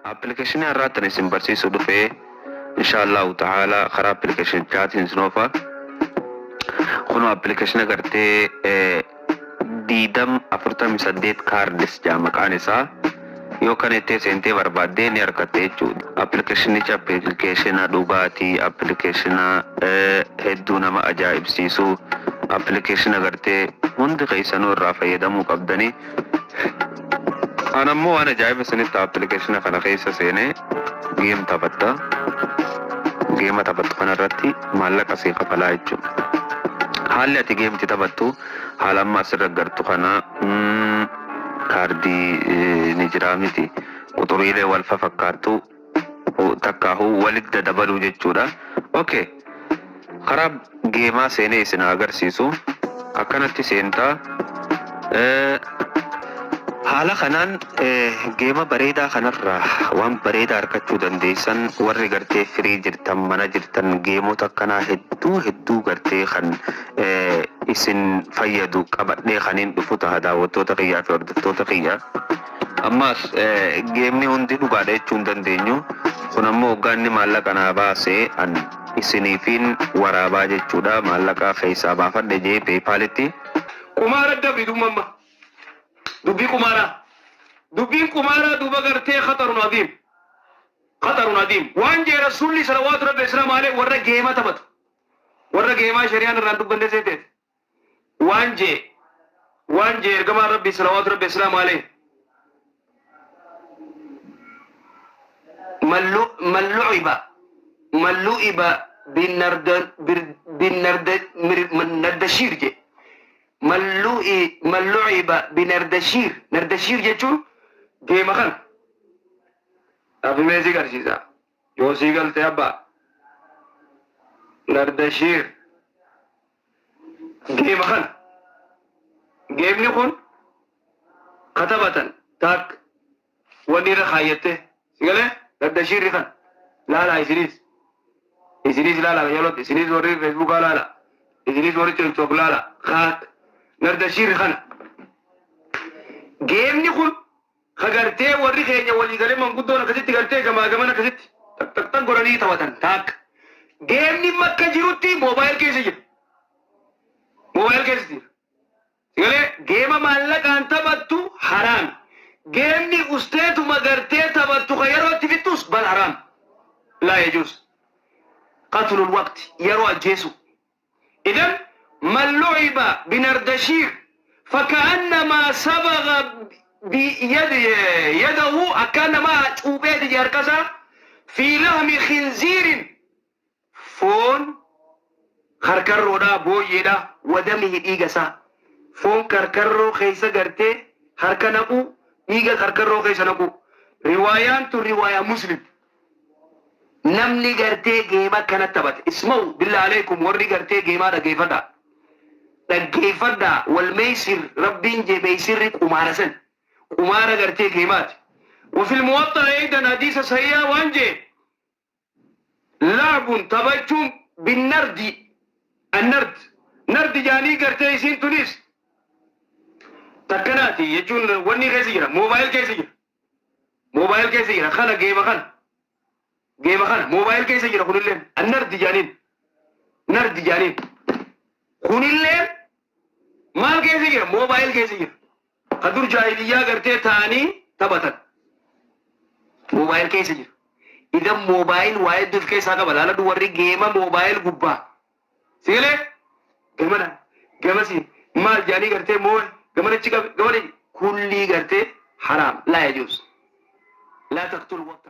Appilikeeshinii har'aa tan isin barsiisuu dhufe insha Allahu ta'ala karaa appilikeeshinichaatiin isin oofa. Kunoo appilikeeshina gartee 2048 kaardis jaa maqaan isaa yoo kan itti seentee barbaaddee ni argatte jechuudha. Appilikeeshinichi appilikeeshina dhugaatii, appilikeeshina hedduu nama ajaa'ibsiisu, appilikeeshina gartee hundi keessanuu irraa fayyadamuu qabdanii. An ammoo waan ajaa'iba isinitti appilikeeshina kana keessa seenee game taphatta. Geema taphattu kanarratti maallaqa sii kafalaa jechuudha. Haalli ati game itti taphattu haala amma asirra agartu kana kaardii ni jira miti. Quxuriilee wal fafakkaattu takkaahu walitti dadabaluu jechuudha. Okay. Karaa geemaa seenee isin haa agarsiisu. Akkanatti seentaa. Haala kanaan geema bareedaa kanarraa waan bareedaa argachuu dandeessan warri gartee firii jirtan mana jirtan geemota akkanaa hedduu hedduu gartee kan isin fayyadu qabadhee kaniin dhufu taha daawwattoota kiyyaa fi hordoftoota kiyya. Ammaas geemni hundi dhugaadha jechuu hin dandeenyu. Kun ammoo hoggaa inni maallaqa naa baase an isiniifiin waraabaa jechuudha. Maallaqa keessaa baafadhe jee PayPalitti. Qumaara dabri dumma amma. Dubbii qumaaraa. Dubbiin qumaaraa duuba gartee khaxarun aziim. Khaxarun aziim. Waan jee Rasuulli salawaatu rabbi islaamu alayhi warra geema taphatu. Warra geemaa shari'aan irraan dubbanne seeteeti. Waan jee waan jee ergamaan rabbii salawaatu rabbi islaamu alayhi. Man lu'iba man lu'iba binnardashiir jee man lu'i man lu'iba binardashiir nardashiir jechuun geema kana afimee si garsiisa yoo sii galte abbaa nardashiir geema kana geemni kun ka taphatan taak wanni irra kaayyatte si galee nardashiirri kan laalaa isinis isinis laalaa qajeelootti isinis warri feesbuukaa laalaa isinis warri tiktok laalaa kaak nardashiirri kana geemni kun ka gartee warri keenya walii galee manguddoon akkasitti gartee gamaa gaman akkasitti tak tak tak godhanii taphatan taak geemni makka jirutti moobaayil keessa jira moobaayil keessa jira. Sigalee geema maallaqaan taphattu haraami. Geemni usteetuma gartee taphattu ka yeroo itti fixxus bal haraam. Laa yajuuz. Qatlul waqti yeroo ajjeesuu. Idan man lu'iba binardashiir faka'annamaa sabagha yadahu akkaan namaa cuupheeti jee harka isaa fi lahmi khinziirin foon karkarroodhaa booyyeedha wadamihi dhiiga isaa foon karkarroo keessa gartee harka naquu dhiiga karkarroo keessa naquu riwaayaan tun riwaayaa muslim namni gartee geema akkana taphate isma'u billah aleykum warri gartee geemaa dhaggeeffadhaa dhaggeeffadhaa wal meeysir rabbiin jee meeysirri qumaara san qumaara gartee geemaati وفي الموطأ أيضا حديث صحيح وان جee La'bun taphachuun binnardi, annard, nardi jaanii gartee isiin tunis takkanaati jechuun wanni keessa jira moobaayil keessa jira moobaayil keessa jira kana geema kana geema kana moobaayil keessa jira kunilleen annardi jaaniin nardi jaaniin kunilleen maal keessa jira moobaayil keessa jira. Ka dur jaahiliyyaa gartee ta'anii taphatan. Moobaayil keessa jira. Idan moobaayil waa hedduu of keessaa qaba. Laaladhu warri geema moobaayil gubbaa. Sigalee gamana gamasi maal jaanii gartee moo gamana achi qabe gamana kullii gartee haraam laa yajuuz. Laa taqtul waqta.